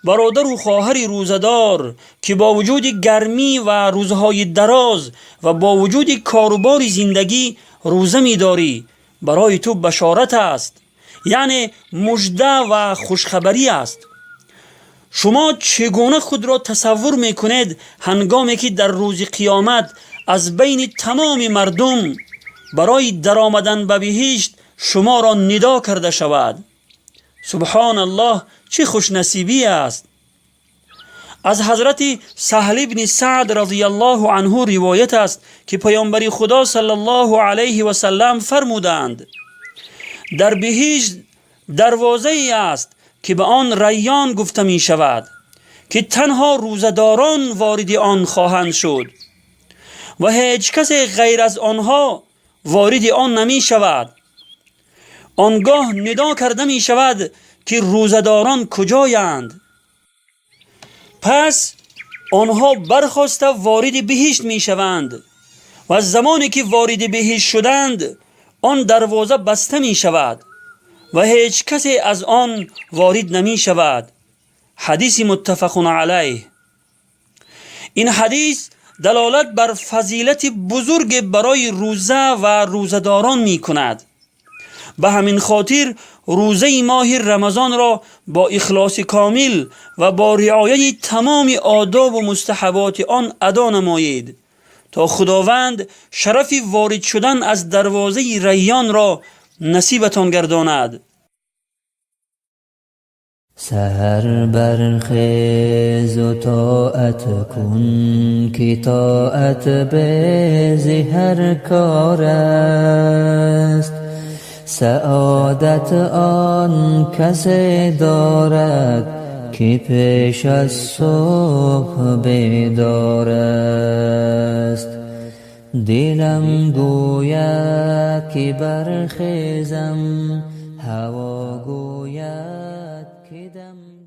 бародару хоҳари рӯзадор, ки бо вуҷуди гармӣ ва рӯзҳои дароз ва бо вуҷуди корубори зиндагӣ рӯза медорӣ, барои ту башорат аст, яъне мужда ва хушхабарӣ аст. Шумо чӣ гуна худро тасаввур мекунед, ҳангоме ки дар рӯзи қиёмат аз байни тамоми мардум барои даромадан ба биҳишт шуморо нидо карда шавад? Субҳоналлоҳ, чӣ хушнасибӣ аст! Аз ҳазрати Саҳл ибни Саъд разияллоҳу анҳу ривоят аст, ки паёмбари Худо саллаллоҳу алайҳи васаллам фармуданд: дар биҳишт дарвозае аст, ки ба он Райён гуфта мешавад, ки танҳо рӯзадорон вориди он хоҳанд шуд ва ҳеҷ касе ғайр аз онҳо вориди он намешавад. Он гоҳ нидо карда мешавад, ки рӯзадорон куҷоянд? Пас онҳо бархоста вориди биҳишт мешаванд ва замоне ки вориди биҳишт шуданд, он дарвоза баста мешавад ва ҳеҷ касе аз он ворид намешавад. Ҳадиси муттафақун алайҳ. Ин ҳадис далолат бар фазилати бузурге барои рӯза ва рӯзадорон мекунад. Ба ҳамин хотир рӯзаи моҳи Рамазонро бо ихлоси комил ва бо риояи тамоми одобу мустаҳаботи он адо намоед, то Худованд шарафи ворид шудан аз дарвозаи Райёнро насибатон гардонад. Саҳар бархезу тоат кун, ки тоат бези ҳар кор аст. Саодат он касе дорад, ки пеш аз субҳ бедор аст. Дилам гӯяд, ки бархезам, ҳаво гӯяд, ки дам.